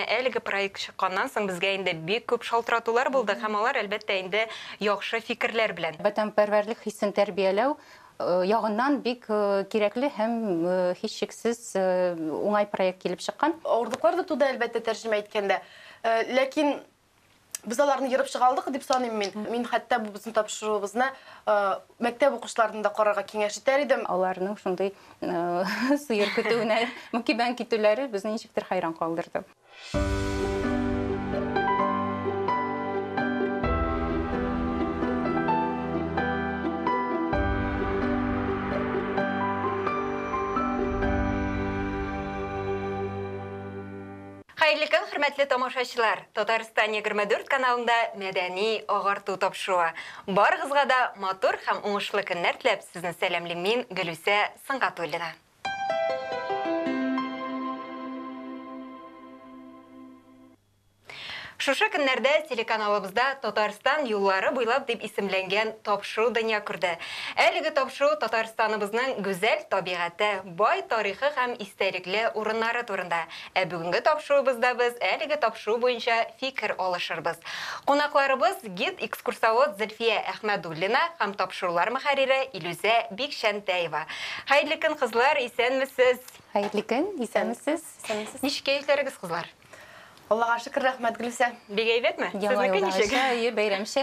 Әлеге проект чыкканнан соң безгә инде бик күп шалтыратулар булды һәм алар, әлбәттә инде, яхшы фикерләр белән. Ватанпәрвәрлек хисен тәрбияләү ягыннан бик кирәкле һәм һичшиксез уңай проект килеп чыккан. Авырлыклар да туды, әлбәттә, тәрҗемә иткәндә. Ләкин без аларны ерып чыга алдык дип саныйм мин. Мин хәтта бу безнең тапшыруыбызны мәктәп укучыларына да карарга киңәш итәр идем. Аларның шундый сыер көтүенә мөкиббән китүләре безне ничектер хәйран калдырды. Хәерле көн, хөрмәтле тамашачылар! Татарстан 24 каналында мәдәни агарту тапшыруы. Барыгызга да матур һәм уңышлы көннәр теләп, сезне сәламлим мин, Гөлүсә Сөнгатуллина. Шушы көннәрдә телеканалыбызда Татарстан юллары буйлап дип исемләнгән тапшыру дөнья күрде. Әлеге тапшыру Татарстаныбызның гүзәл табигате, бай тарихы һәм истәлекле урыннары турында. Ә бүгенге тапшыруыбызда без әлеге тапшыру буенча фикер алышырбыз. Кунакларыбыз гид-экскурсовод Зөлфия Әхмәдуллина һәм тапшырулар мөхәррире Илүзә Бикчәнтәева. Хәерле көн, кызлар, исәнмесез! Хәерле көн, исәнмесез! Исәнмесез! Ничек кәефләрегез, кызлар? Аллага шөкер, рәхмәт, Гөлүсә. Бик әйбәтме? Яңа Сезнеке елдагыча, ничек? әйе, бәйрәмчә.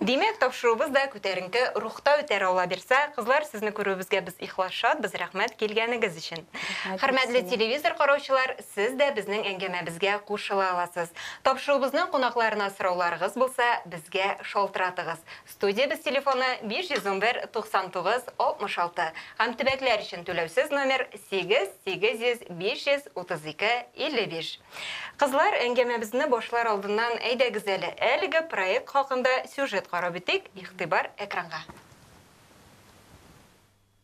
Димәк, тапшыруыбыз да күтәренке рухта үтәр, Алла бирса. Кызлар, сезне күрүебезгә без ихлас шатбыз, рәхмәт килгәнегез өчен. Рәхмәт, Хөрмәтле Гөлсинә. телевизор караучылар, сез дә безнең әңгәмәбезгә кушыла аласыз. Тапшыруыбызның кунакларына сорауларыгыз булса, безгә шалтыратыгыз. Студиябез телефоны 511 99 66 һәм төбәкләр өчен түләүсез номер 8 800 532 55. Кызлар, әңгәмәбезне башлар алдыннан әйдәгез әле, әлеге проект хакында сюжет карап үтик, игътибар экранга.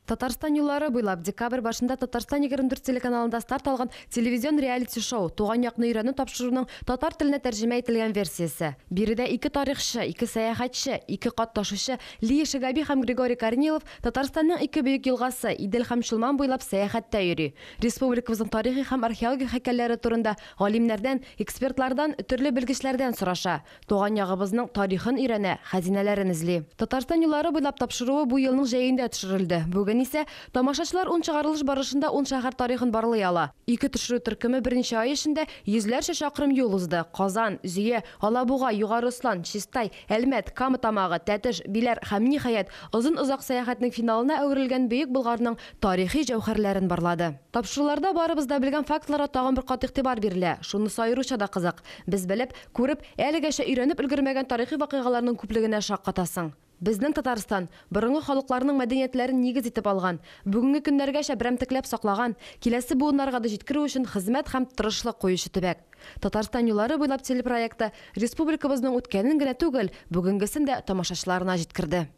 Татарстан юллары буйлап декабрь башында Татарстан 24 телеканалында старт алган телевизион реалити-шоу Туган якны өйрәнү тапшыруының татар теленә тәрҗемә ителгән версиясе. Биредә ике тарихчы, ике сәяхәтче, ике кат ташучы Лия Шигаби һәм Григорий Корнилов Татарстанның ике бөек елгасы, Идел һәм Чулман буйлап сәяхәттә йөри. Республикабызның тарихи һәм археологик һәйкәлләре турында галимнәрдән, экспертлардан, төрле белгечләрдән сораша. Туган ягыбызның тарихын өйрәнә, хәзинәләрен эзли. Татарстан юллары буйлап тапшыруы бу елның җәендә төшерелде. Бүген исә тамашачылар ун чыгарылыш барышында ун шәһәр тарихын барлый ала. Ике төшерү төркеме берничә ай эчендә йөзләрчә чакрым юл узды, Казан, Зөя, Алабуга, Югары Ослан, Чистай, Әлмәт, Кама Тамагы, Тәтеш, Биләр һәм, ниһаять, озын-озак сәяхәтнең финалына әверелгән Бөек Болгарның тарихи җәүһәрләрен барлады. Тапшыруларда барыбыз да белгән фактларга тагын бер кат игътибар бирелә. Шунысы аеруча да кызык. Без белеп, күреп, әлегәчә өйрәнеп өлгермәгән тарихи вакыйгаларның күплегенә шаккатасың. Безнең Татарстан, борынгы халыкларның мәдәниятләрен нигез итеп алган, бүгенге көннәргәчә берәмтекләп саклаган, киләсе буыннарга да җиткерү өчен хезмәт һәм тырышлык куючы төбәк. Татарстан юллары буйлап телепроекты республикабызның үткәнен генә түгел, бүгенгесен дә тамашачыларына җиткерде.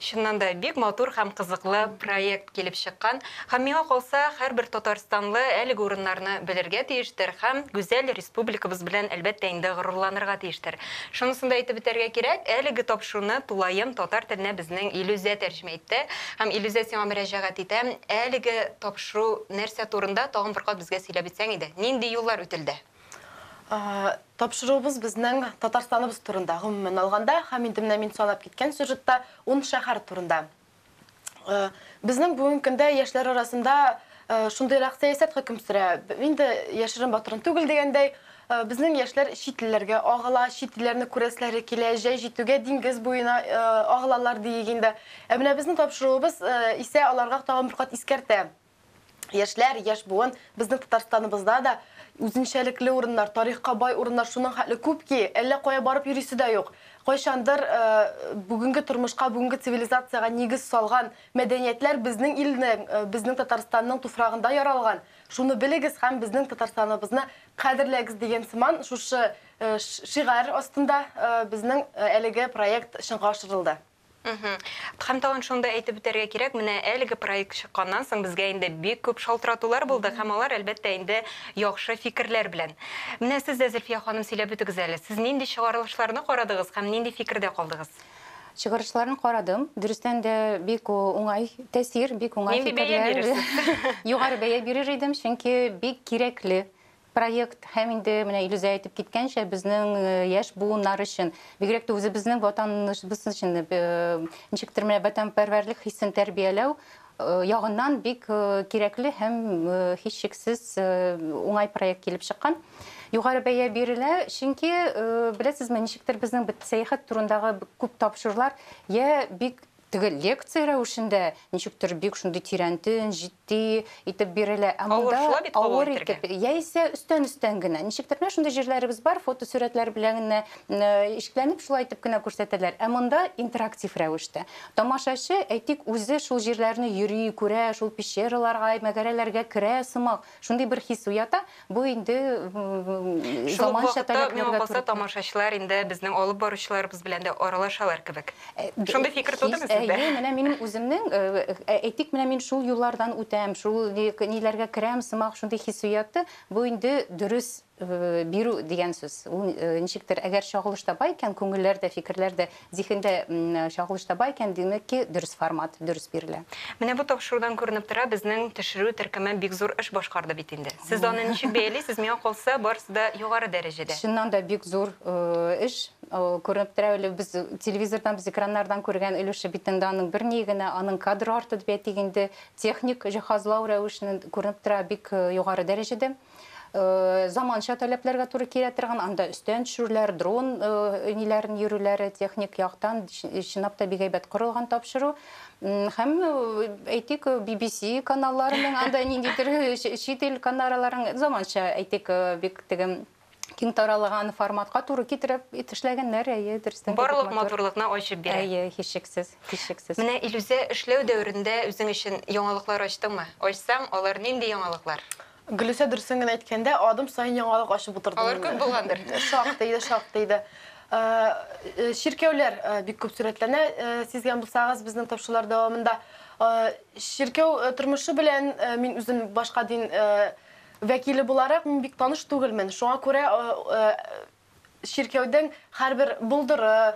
Чыннан да, бик матур һәм кызыклы проект килеп чыккан. Һәм миңа калса, һәрбер татарстанлы әлеге урыннарны белергә тиештер һәм гүзәл республикабыз белән, әлбәттә инде, горурланырга тиештер. Шунысын да әйтеп үтәргә кирәк, әлеге тапшыруны тулаем татар теленә безнең Илүзә тәрҗемә итте. Һәм, Илүзә, сиңа мөрәҗәгать итәм, әлеге тапшыру нәрсә турында, тагын бер кат безгә сөйләп үтсәң иде. Нинди юллар үтелде? Тапшыруыбыз безнең Татарстаныбыз турында, гомумән алганда, һәм инде менә мин санап киткән сюжетта ун шәһәр турында. Безнең бүгенге көндә яшьләр арасында шундыйрак сәясәт хөкем сөрә. Инде яшерен батырын түгел дигәндәй, безнең яшьләр чит илләргә агыла, чит илләрне күрәселәре килә, җәй җитүгә диңгез буена агылалар диик инде. Ә менә безнең тапшыруыбыз исә аларга тагын бер кат искәртә. Яшьләр, яшь буын, безнең Татарстаныбызда да үзенчәлекле урыннар, тарихка бай урыннар шуның хәтле күп ки, әллә кая барып йөрисе дә юк. Кайчандыр бүгенге тормышка, бүгенге цивилизациягә нигез салган мәдәниятләр безнең илнең, безнең Татарстанның туфрагында яралган. Шуны белегез һәм безнең Татарстаныбызны кадерләгез дигән сыман шушы шигарь астында безнең әлеге проект чынга ашырылды. Һәм тагын шуны да әйтеп үтәргә кирәк, менә әлеге проект чыкканнан соң безгә инде бик күп шалтыратулар булды һәм алар, әлбәттә инде, яхшы фикерләр белән. Менә сез дә, Зөлфия ханым, сөйләп үтегез әле, сез нинди чыгарылышларны карадыгыз һәм нинди фикердә калдыгыз? Чыгарышларын карадым. Дөрестән дә, бик уңай тәэсир, бик уңай Нинди бәя фикерләр. бирерсез? Югары бәя бирер идем, чөнки бик кирәкле. проект һәм инде менә Илүзә әйтеп киткәнчә, безнең яшь буыннар өчен, бигрәк тә үзебезнең ватаныбыз өчен ничектер менә ватанпәрвәрлек хисен тәрбияләү ягыннан бик кирәкле һәм һичшиксез уңай проект килеп чыккан. Югары бәя бирелә, чөнки беләсезме, ничектер безнең бит сәяхәт турындагы күп тапшырулар я бик теге лекция рәвешендә ничектер бик шундый тирәнтен, җитди итеп бирелә. Ә Авыр монда шулай бит кабул авыр итәргә. итеп, яисә өстән-өстән генә. Ничектер менә шундый җирләребез бар, фотосурәтләр белән генә ишекләнеп шулай итеп кенә күрсәтәләр. Ә монда интерактив рәвештә. Тамашачы, әйтик, үзе шул җирләрне йөри, күрә, шул пещераларга, мәгарәләргә керә сымак. Шундый бер хис уята. Бу инде Шул ук заманча вакытта, миңа таләпләргә калса, туры килә. тамашачылар инде безнең алып баручыларыбыз белән дә аралашалар кебек. Шундый фикер тудымы Хис, сездә? әйе, менә минем үземнең, әйтик, менә мин шул юллардан үтәм, шул ниләргә керәм сымак шундый хис уятты. Бу инде дөрес бирү дигән сүз. Ул ничектер, әгәр чагылыш таба икән, күңелләрдә, фикерләрдә, зиһендә чагылыш таба икән, димәк ки, дөрес формат, дөрес бирелә. Менә бу тапшырудан күренеп тора, безнең төшерү төркеме бик зур эш башкарды бит инде. Сез аны ничек бәялисез? Миңа калса, барысы да югары дәрәҗәдә. Чыннан да бик зур эш. Күренеп тора, әле без телевизордан, без экраннардан күргән өлеше бит инде аның бер ни генә, аның кадр арты дип әйтик инде, техник җиһазлау рәвешеннән күренеп тора бик югары дәрәҗәдә. Заманча таләпләргә туры килә торган, анда өстән төшерүләр, дрон ниләрен йөрүләре, техник яктан чынлап та бик әйбәт корылган тапшыру. Һәм әйтик, BBC каналларының анда ниндидер чит ил каналларының заманча, әйтик, бик теге киң таралган форматка туры китереп эшләгәннәр, әйе, дөрестән дә бик Барлык матур. матурлыкны ачып бирә. Әйе, һичшиксез, һичшиксез. Менә Илүзә, эшләү дәверендә үзең өчен яңалыклар ачтыңмы? Ачсаң, алар нинди яңалыклар? Гөлүсә, дөресен генә әйткәндә, адым саен яңалык ачып утырдым. Алар күп булгандыр. Шактый иде, шактый иде. Чиркәүләр бик күп сурәтләнә, сизгән булсагыз, безнең тапшырулар дәвамында. Чиркәү тормышы белән мин үзем башка дин вәкиле буларак мин бик таныш түгелмен. Шуңа күрә чиркәүнең һәрбер булдыры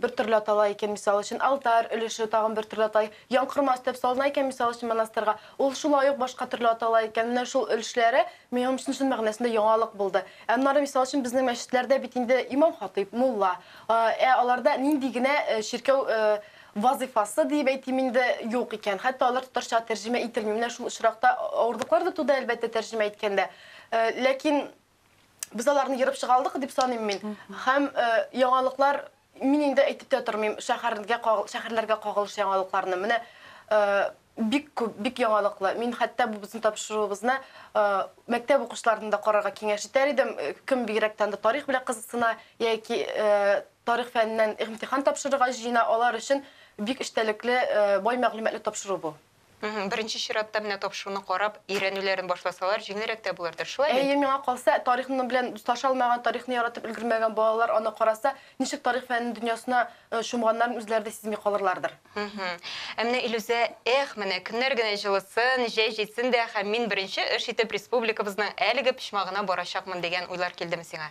бер төрле атала икән, мисал өчен, алтарь өлеше тагын бер төрле атала, яңкырма өстәп салына икән, мисал өчен, монастырьга, ул шулай ук башка төрле атала икән. Менә шул өлешләре минем өчен чын мәгънәсендә яңалык булды. Ә аннары, мисал өчен, безнең мәчетләрдә бит инде имам хатыйп, мулла. Ә аларда нинди генә чиркәү вазифасы дип әйтим инде юк икән. Хәтта алар татарча тәрҗемә ителми. Менә шул очракта авырлыклар да туды, әлбәттә, тәрҗемә иткәндә. Ләкин без аларны ерып чыга алдык дип саныйм мин. Һәм яңалыклар мин инде әйтеп тә тормыйм, шәһәрләргә кагылыш яңалыкларны. Менә бик күп, бик яңалыклы. Мин хәтта бу безнең тапшыруыбызны мәктәп укучыларына да карарга киңәш итәр идем. Кем бигрәк тә анда тарих белән кызыксына яки тарих фәненнән имтихан тапшырырга җыена, алар өчен бик эчтәлекле, бай мәгълүматлы тапшыру бу. Беренче чиратта менә тапшыруны карап, өйрәнүләрен башласалар, җиңелрәк тә булырдыр, шулай бит? Әйе, миңа калса, тарихны белән дуслаша алмаган, тарихны яратып өлгермәгән балалар аны караса, ничек тарих фәненең дөньясына чумганнарын үзләре дә сизми калырлардыр. Ә менә Илүзә, эх, менә көннәр генә җылысын, җәй җитсен дә, һәм мин беренче эш итеп республикабызның әлеге почмагына барачакмын дигән уйлар килдеме сиңа?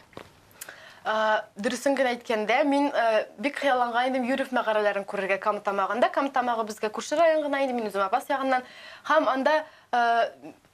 Дөресен генә әйткәндә, мин бик хыялланган идем Юрьев мәгарәләрен күрергә Кама тамагында. Кама тамагы безгә күрше район гына инде, мин үзем Апас ягыннан. Һәм анда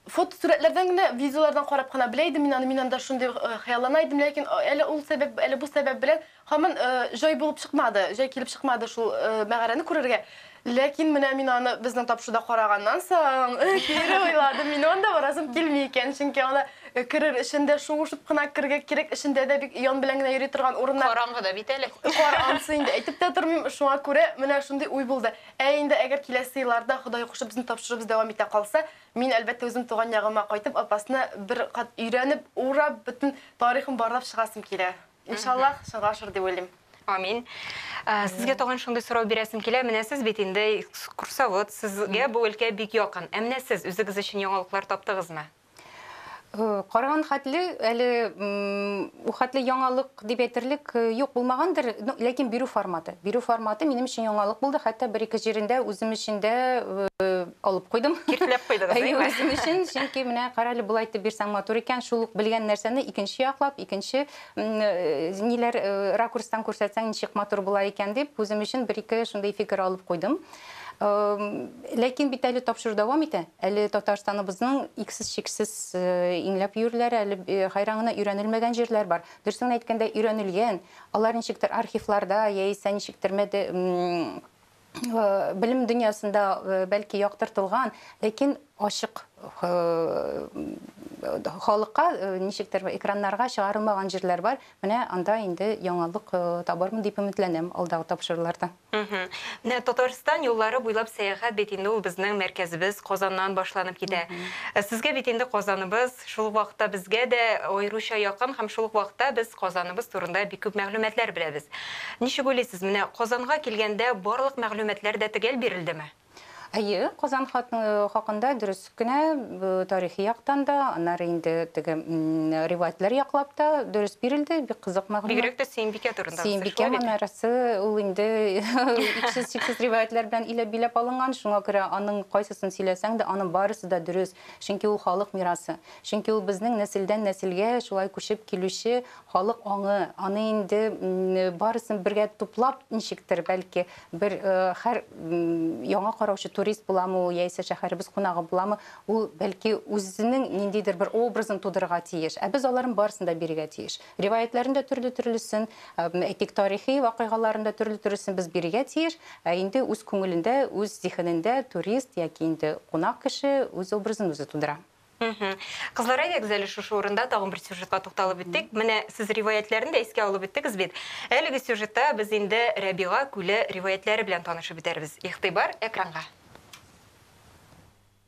фотосурәтләрдән генә, видеолардан карап кына белә идем мин аны, мин анда шундый хыяллана идем, ләкин әле ул сәбәп, әле бу сәбәп белән һаман җай булып чыкмады, җай килеп чыкмады шул мәгарәне күрергә. Ләкин менә мин аны безнең тапшыруда караганнан соң кире уйладым, мин анда барасым килми икән, чөнки анда керер өчен дә шуышып кына керергә кирәк, эчендә дә бик ян белән генә йөри торган урыннар. Караңгы да бит әле. Караңгысы инде әйтеп тә тормыйм, шуңа күрә менә шундый уй булды. Ә инде әгәр киләсе елларда Ходай кушып безнең тапшыруыбыз дәвам итә калса, мин әлбәттә үзем туган ягыма кайтып, Апасны бер кат өйрәнеп, урап, бөтен тарихын барлап чыгасым килә. Иншаллаһ, чыга ашыр дип уйлыйм. Амин. Сезгә тагын шундый сорау бирәсем килә. Менә сез бит инде экскурсовод, сезгә бу өлкә бик якын. Ә менә сез үзегез өчен яңалыклар таптыгызмы? Караган хәтле әле ул хәтле яңалык дип әйтерлек юк булмагандыр, ләкин бирү форматы. Бирү форматы минем өчен яңалык булды, хәтта бер-ике җирендә үзем өчен дә алып куйдым. Киртләп куйдыгыз, Әйе, әйме? үзем өчен, чөнки менә карале, болай итеп бирсәң матур икән, шул ук белгән нәрсәне икенче яклап, икенче ниләр ракурстан күрсәтсәң ничек матур була икән дип, үзем өчен бер-ике шундый фикер алып куйдым. Ләкин бит әле тапшыру дәвам итә. Әле Татарстаныбызның иксез-чиксез иңләп йөрүләре, әле хайран гына өйрәнелмәгән җирләр бар. Дөресен әйткәндә, өйрәнелгән, алар ничектер архивларда яисә ничектер белем дөньясында бәлки яктыртылган, ләкин ачык халыкка ничектер экраннарга чыгарылмаган җирләр бар. Менә анда инде яңалык табармын дип өметләнәм алдагы тапшыруларда. Менә Татарстан юллары буйлап сәяхәт бит инде ул безнең мәркәзебез Казаннан башланып китә. Сезгә бит инде Казаныбыз шул ук вакытта безгә дә аеруча якын һәм шул ук вакытта без Казаныбыз турында бик күп мәгълүматлар беләбез. Ничек уйлыйсыз, менә Казанга килгәндә барлык мәгълүматлар да төгәл бирелдеме? Әйе, Казан хакында дөрес кенә тарихи яктан да, аннары инде теге риваятлар яклап та дөрес бирелде, бик кызык мәгълүмат. Бигрәк тә Сөембикә турында. Сөембикә манарасы ул инде иксез-чиксез риваятлар белән иләп биләп алынган, шуңа күрә аның кайсысын сөйләсәң дә, аның барысы да дөрес. Чөнки ул халык мирасы. Чөнки ул безнең нәселдән нәселгә шулай күчеп килүче халык аңы. Аны инде барысын бергә туплап ничектер, бәлки бер һәр яңа караучы турист буламы ул, яисә шәһәребез кунагы буламы, ул бәлки үзенең ниндидер бер образын тудырырга тиеш. Ә без аларын барысын да бирергә тиеш. Риваятләрен дә төрле-төрлесен, әйтик, тарихи вакыйгаларын да төрле-төрлесен без бирергә тиеш. Ә инде үз күңелендә, үз зиһенендә турист яки инде кунак кеше үз образын үзе тудыра. Кызлар, әйдәгез әле шушы урында тагын бер сюжетка тукталып үттек. Менә сез риваятләрен дә искә алып үттегез бит. Әлеге сюжетта без инде Рәбига күле риваятләре белән танышып үтәрбез. Игътибар экранга.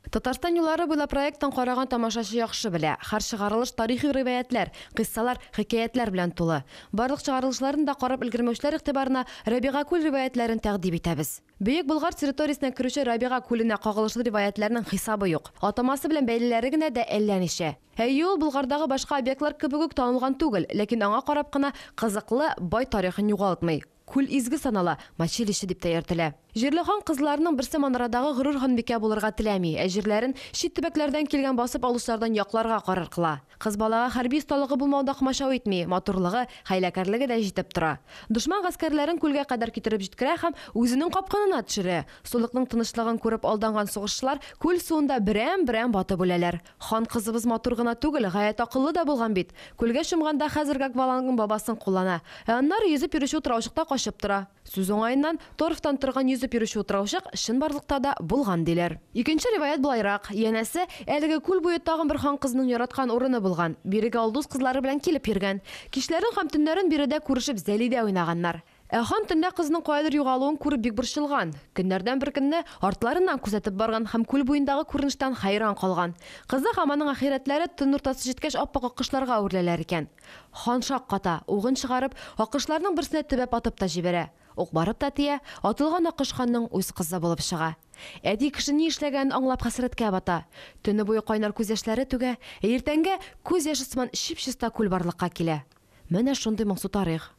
Татарстан юллары буйлап проекттан караган тамашачы яхшы белә. Һәр чыгарылыш тарихи риваятлар, кыйссалар, хикәятләр белән тулы. Барлык чыгарылышларын да карап өлгермәүчеләр игътибарына Рәбига күл риваятләрен тәкъдим итәбез. Бөек Болгар территориясенә керүче Рәбига күленә кагылышлы риваятләрнең хисабы юк. Атамасы белән бәйлеләре генә дә әллә ничә. Әйе, ул Болгардагы башка объектлар кебек үк танылган түгел, ләкин аңа карап кына кызыклы, бай тарихын югалтмый. Күл изге санала, Мочилище дип тә йөртелә. Җирле хан кызларының берсе манарадагы горур ханбикә булырга теләми, ә җирләрен чит төбәкләрдән килгән басып алучылардан якларга карар кыла. Кыз балага хәрби осталыгы булмау да комачау итми, матурлыгы, хәйләкәрлеге дә җитеп тора. Дошман гаскәрләрен күлгә кадәр китереп җиткерә һәм үзенең капкынына төшерә. Сулыкның тынычлыгын күреп алданган сугышчылар күл суында берәм-берәм батып үләләр. Хан кызыбыз матур гына түгел, гаять акыллы да булган бит. Күлгә чумганда хәзерге аквалангның бабасын куллана. Ә аннары йөзеп йөрүче утраучыкта качып тора. Сүз уңаеннан, торфтан торган йөзеп йөрүче утраучык чынбарлыкта да булган диләр. Икенче риваять булайрак. Янәсе, әлеге күл буе тагын бер хан кызының яраткан урыны булган. Бирегә ул дус кызлары белән килеп йөргән. Кичләрен һәм төннәрен биредә күрешеп зәлидә уйнаганнар. Ә хан төнлә кызының каядыр югалуын күреп бик борчылган. Көннәрдән бер көнне артларыннан күзәтеп барган һәм күл буендагы күренештән хәйран калган. Кызы һәм аның ахирәтләре төн уртасы җиткәч аппак аккошларга әвереләләр икән. Хан шакката, угын чыгарып, аккошларның берсенә төбәп атып та җибәрә. Ук барып та тия, атылган аккош ханның үз кызы булып чыга. Әти кеше ни эшләгәнен аңлап хәсрәткә бата. Төне буе кайнар күз яшьләре түгә, ә иртәнгә күз яше сыман чип-чиста күл барлыкка килә. Менә шундый моңсу тарих.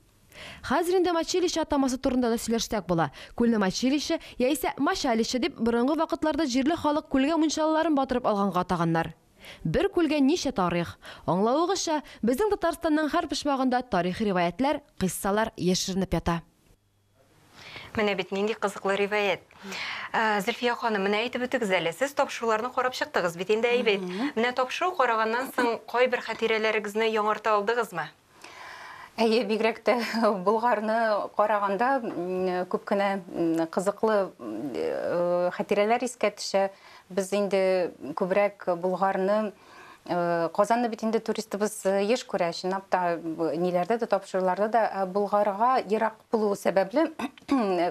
Хәзер инде Мочилище атамасы турында да сөйләшсәк була. Күлне Мочилище яисә Мочалище дип борынгы вакытларда җирле халык күлгә мунчалаларын батырып алганга атаганнар. Бер күлгә ничә тарих. Аңлавыгызча, безнең Татарстанның һәр почмагында тарихи риваятлар, кыйссалар яшеренеп ята. Менә бит нинди кызыклы риваять. Зөлфия ханым, менә әйтеп үтегез әле, сез тапшыруларны карап чыктыгыз бит инде, әйбәт. Менә тапшыру караганнан соң кайбер хатирәләрегезне яңарта алдыгызмы? Әйе, бигрәк тә Болгарны караганда күп кенә кызыклы хатирәләр искә төшә. Без инде күбрәк Болгарны, Казанны бит инде туристыбыз еш күрә, чынлап та ниләрдә дә, тапшыруларда да. Болгарга ерак булуы сәбәпле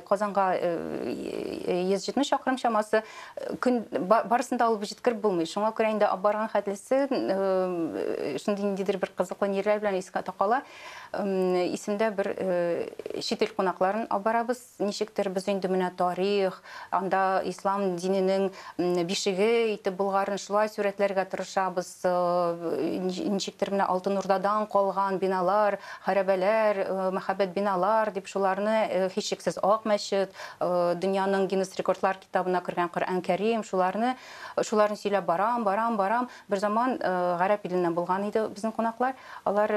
Казанга 170 чакрым чамасы, көн барысын да алып җиткереп булмый. Шуңа күрә инде барган хәтлесе шундый ниндидер бер кызыклы ниләр белән искә кала. Исемдә бер чит ил кунакларын алып барабыз. Ничектер без инде менә тарих, анда ислам диненең бишеге итеп Болгарны шулай сурәтләргә тырышабыз. Ничектер менә Алтын Урдадан калган биналар, хәрабәләр, мәһабәт биналар дип шуларны, һичшиксез Ак мәчет, дөньяның Гиннес рекордлар китабына кергән Коръән Кәрим, шуларны сөйләп барам, барам, барам. Бер заман гарәп иленнән булган иде безнең кунаклар. Алар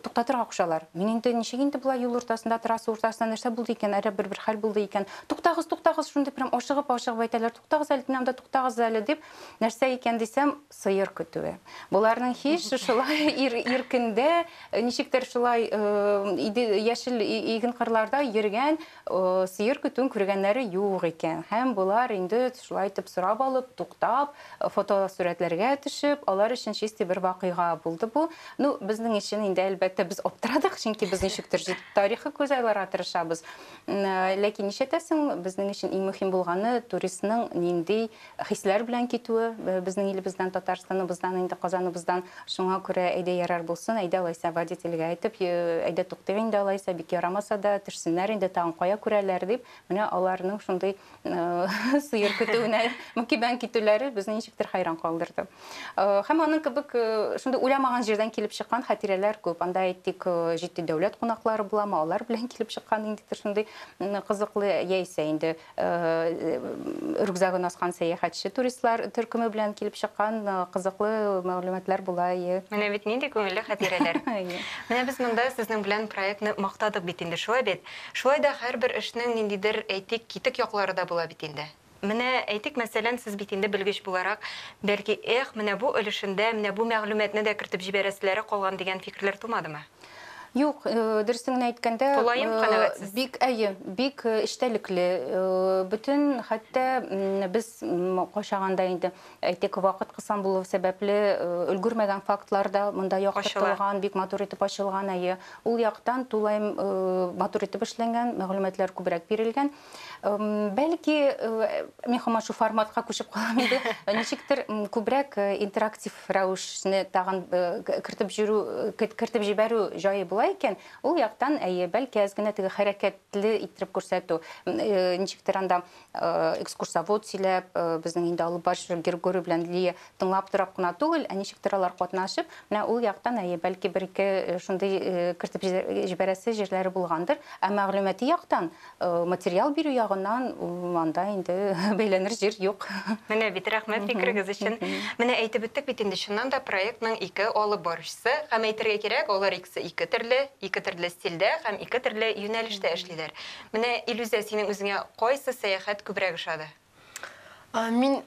туктатырга кушалар. Мин инде ничек инде болай юл уртасында, трасса уртасында нәрсә булды икән, әллә бер-бер хәл булды икән. Туктагыз, туктагыз, шундый прям ашыгып-ашыгып әйтәләр, туктагыз әле, менә монда туктагыз әле дип. Нәрсә икән дисәм, сыер көтүе. Боларның һич шулай иркендә, ничектер шулай яшел иген кырларда йөргән сыер көтүен күргәннәре юк икән. Һәм болар инде шулай итеп сорап алып, туктап, фотосурәтләргә төшеп, алар өчен чистый бер вакыйга булды бу. Ну, безнең өчен инде әлбәттә без аптырадык, чөнки без ничектер тарихы күзалларга тырышабыз. Ләкин нишләтәсең, безнең өчен иң мөһим булганы туристның нинди хисләр белән китүе, безнең илебездән, Татарстаныбыздан, инде Казаныбыздан. Шуңа күрә әйдә ярар булсын, әйдә алайса водительгә әйтеп, әйдә туктыйк инде алайса, бик ярамаса да төшсеннәр инде, тагын кая күрәләр дип, менә аларның шундый сыер көтүенә мөкибән китүләре безне ничектер хәйран калдырды. Һәм аның кебек шундый уйламаган җирдән килеп чыккан хатирәләр күп. Анда әйтик, җитди дәүләт кунаклары буламы, алар белән килеп чыккан ниндидер шундый кызыклы, яисә инде рюкзагын аскан сәяхәтче туристлар төркеме белән килеп чыккан кызыклы мәгълүматлар була. Менә бит нинди күңелле хатирәләр. Менә без монда сезнең белән проектны мактадык бит инде, шулай бит. Шулай да һәрбер эшнең ниндидер, әйтик, китек яклары да була бит инде. Менә әйтик, мәсәлән, сез бит инде белгеч буларак, бәлки, эх, менә бу өлешендә, менә бу мәгълүматны да кертеп җибәрәселәре калган дигән фикерләр тумадымы? Юк, дөресен генә әйткәндә, Тулаем канәгатьсез. Бик әйе, бик эчтәлекле. Бөтен хәтта без кайчаганда инде әйтик, вакыт кысан булу сәбәпле өлгермәгән фактлар да монда яктыртылган, бик матур итеп ачылган, әйе. Ул яктан тулаем матур итеп эшләнгән, мәгълүматлар күбрәк бирелгән. Бәлки, мин һаман шул форматка күчеп калам инде. Ничектер күбрәк интерактив рәвешне тагын кертеп җөрү, кертеп җибәрү җае була икән, ул яктан, әйе, бәлки әз генә теге хәрәкәтле иттереп күрсәтү. Ничектер анда экскурсовод сөйләп, безнең инде алып баручы Григорий белән Лия тыңлап торып кына түгел, ә ничектер алар катнашып, менә ул яктан, әйе, бәлки бер-ике шундый кертеп җибәрәсе җирләре булгандыр. Ә мәгълүмати яктан, материал бирү ягыннан анда инде бәйләнер җир юк. Менә бит, рәхмәт фикерегез өчен. Менә әйтеп үттек бит инде, чыннан да проектның ике алып баручысы, һәм әйтергә кирәк, алар икесе ике төрле, ике төрле стильдә һәм ике төрле юнәлештә эшлиләр. Менә Илүзә, синең үзеңә кайсы сәяхәт күбрәк ошады? Мин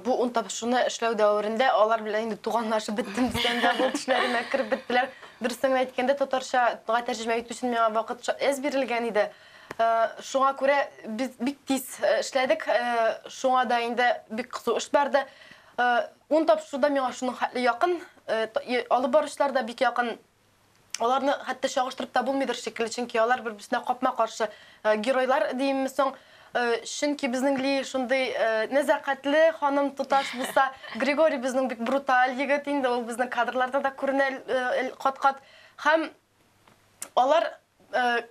бу ун тапшыруны эшләү дәверендә алар белән инде туганлашып беттем дисәм дә, бу төшләремә кереп беттеләр. Дөресен генә әйткәндә, татарча тәрҗемә итү өчен миңа вакыт әз бирелгән иде. Шуңа күрә без бик тиз эшләдек, шуңа да инде бик кызу эш барды. Ун тапшыруда миңа шуның хәтле якын, алып баручылар да бик якын. Аларны хәтта чагыштырып та булмыйдыр шикелле, чөнки алар бер-берсенә капма-каршы геройлар димме соң. Чөнки безнең Ли шундый нәзакәтле ханым тоташ булса, Григорий безнең бик бруталь егет инде, ул безнең кадрларда да күренә кат-кат. Һәм алар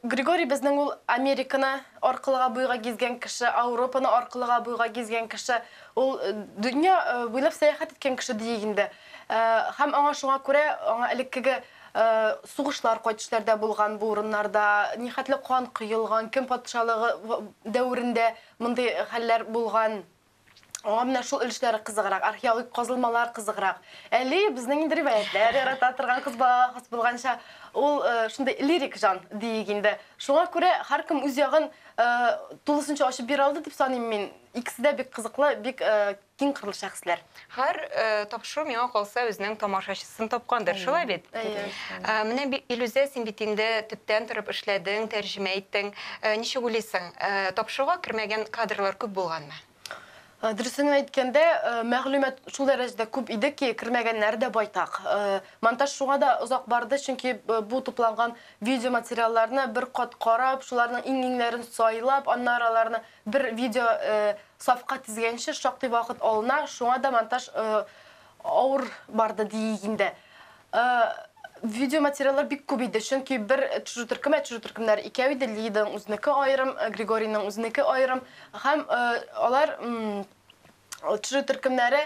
Григорий безнең ул Американы аркылыга буйга гизгән кеше, Ауропаны аркылыга буйга гизгән кеше, ул дөнья буйлап сәяхәт иткән кеше диек инде. Һәм аңа шуңа күрә, аңа элеккеге сугышлар кайтышларда булган бу урыннарда, нихәтле кан коелган, кем патшалыгы дәверендә мондый хәлләр булган. Аңа менә шул өлешләре кызыграк, археологик казылмалар кызыграк. Әле безнең инде риваятьләр ярата торган кыз балага хас булганча, ул шундый лирик жан диек инде. Шуңа күрә һәркем үз ягын тулысынча ачып бирә алды дип саныйм мин. Икесе дә бик кызыклы, бик киң кырлы шәхесләр. Һәр тапшыру миңа калса үзенең тамашачысын тапкандыр, шулай бит? Менә Илүзә, син бит инде төптән торып эшләдең, тәрҗемә иттең. Ничек уйлыйсың, тапшыруга кермәгән кадрлар күп булганмы? Дөресен әйткәндә, мәгълүмат шул дәрәҗәдә күп иде ки, кермәгәннәр дә байтак. Монтаж шуңа да озак барды, чөнки бу тупланган видеоматериалларны бер кат карап, шуларның иң-иңнәрен сайлап, аннары аларны бер видео сафка тизгәнче шактый вакыт алына, шуңа да монтаж авыр барды диек инде. Видеоматериаллар бик күп иде, чөнки бер төшерү төркеме, төшерү төркемнәре икәү иде, Лиданың үзенеке аерым, Григорийның үзенеке аерым, һәм алар төшерү төркемнәре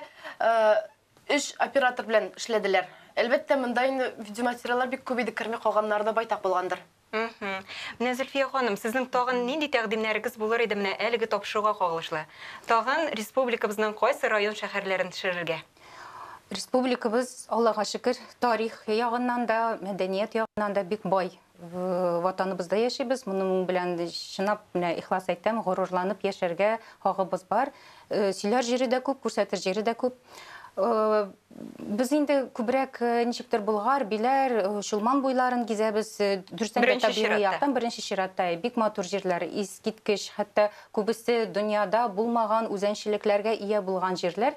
Өч оператор белән эшләделәр. Әлбәттә, монда инде видеоматериаллар бик күп иде, керми калганнары да байтак булгандыр. Менә, Зөлфия ханым, сезнең тагын нинди тәкъдимнәрегез булыр иде менә әлеге тапшыруга кагылышлы? Тагын республикабызның кайсы район-шәһәрләрен төшерергә? Республикабыз, Аллага шөкер, тарих ягыннан да, мәдәният ягыннан да бик бай. Ватаныбызда яшибез. Моның белән чынлап менә ихлас әйтәм, горурланып яшәргә хагыбыз бар. Сөйләр җире дә күп, күрсәтер җире дә күп. Без инде күбрәк ничектер Болгар, Биләр, Чулман буйларын гизәбез. Дөрестән дә табигый яктан беренче чиратта бик матур җирләр, искиткеч, хәтта күбесе дөньяда булмаган үзенчәлекләргә ия булган җирләр.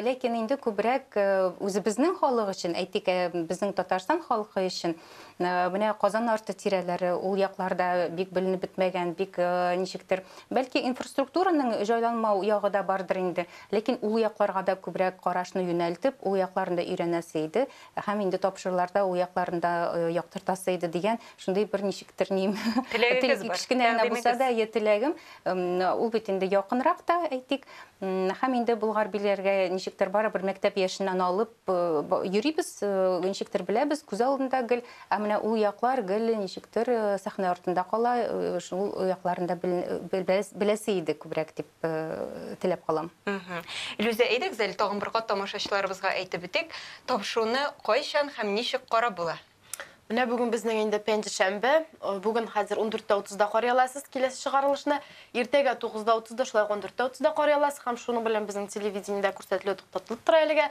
Ләкин инде күбрәк үзебезнең халык өчен, әйтик, безнең Татарстан халкы өчен менә Казан арты тирәләре, ул якларда бик беленеп бетмәгән, бик ничектер, бәлки инфраструктураның җайланмау ягы да бардыр инде. Ләкин ул якларга да күбрәк карашны юнәлтеп, ул якларын да өйрәнәсе иде һәм инде тапшыруларда ул якларын да яктыртасы иде дигән шундый бер ничектер ним. Теләгегез бар. Кечкенә генә булса да, я теләгем. Ул бит инде якынрак та, әйтик. Һәм инде Болгар Биләргә ничектер барыбер мәктәп яшеннән алып йөрибез, ничектер беләбез, күз алдында гел. Ә менә ул яклар гел ничектер сәхнә артында кала, шул якларын да беләсе иде күбрәк дип теләп калам. Илүзә, әйдәгез әле тагын бер кат тамашачыларыбызга әйтеп үтик, тапшыруны кайчан һәм ничек карап була? Менә бүген безнең инде пәнҗешәмбе. Бүген хәзер 14:30-да карый аласыз киләсе чыгарылышны. Иртәгә 9:30-да, шулай ук 14:30-да карый аласыз һәм шуның белән безнең телевидениедә күрсәтелү туктатылып тора әлегә.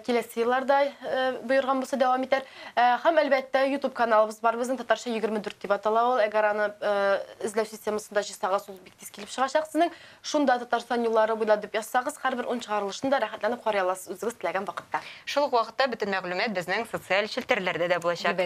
Киләсе елларда боерган булса дәвам итәр. Һәм әлбәттә YouTube каналыбыз бар безнең, Татарча 24 дип атала ул. Әгәр аны эзләү системасында җыйсагыз, ул бик тиз килеп чыгачак сезнең. Шунда Татарстан юллары буйлап дип язсагыз, һәрбер 10 чыгарылышны да рәхәтләнеп карый аласыз үзегез теләгән вакытта. Шул ук вакытта бөтен мәгълүмат безнең социаль челтәрләрдә дә булачак.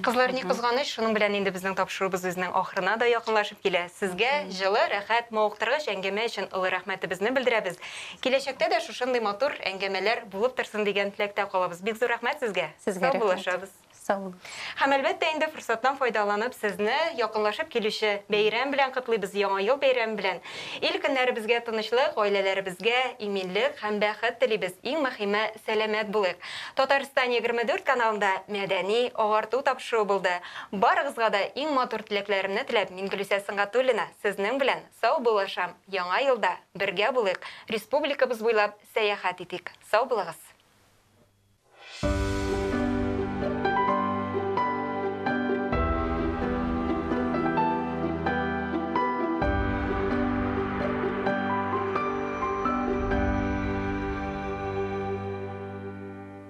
Кызлар, ни кызганыч, шуның белән инде безнең тапшыруыбыз үзенең ахырына да якынлашып килә. Сезгә җылы, рәхәт, мавыктыргыч әңгәмә өчен олы рәхмәтебезне белдерәбез. Киләчәктә дә шушындый матур әңгәмәләр булып торсын дигән теләктә калабыз. Бик зур рәхмәт сезгә. Сезгә рәхмәт. Саубуллашабыз. Сау булыгыз. Һәм әлбәттә инде форсаттан файдаланып сезне якынлашып килүче бәйрәм белән котлыйбыз, Яңа ел бәйрәме белән. Ил көннәребезгә тынычлык, гаиләләребезгә иминлек һәм бәхет телибез. Иң мөһиме, сәламәт булыйк. Татарстан 24 каналында мәдәни агарту тапшыруы булды. Барыгызга да иң матур теләкләремне теләп, мин Гөлүсә Сөнгатуллина сезнең белән саубуллашам. Яңа елда бергә булыйк, республикабыз буйлап сәяхәт итик. Сау булыгыз.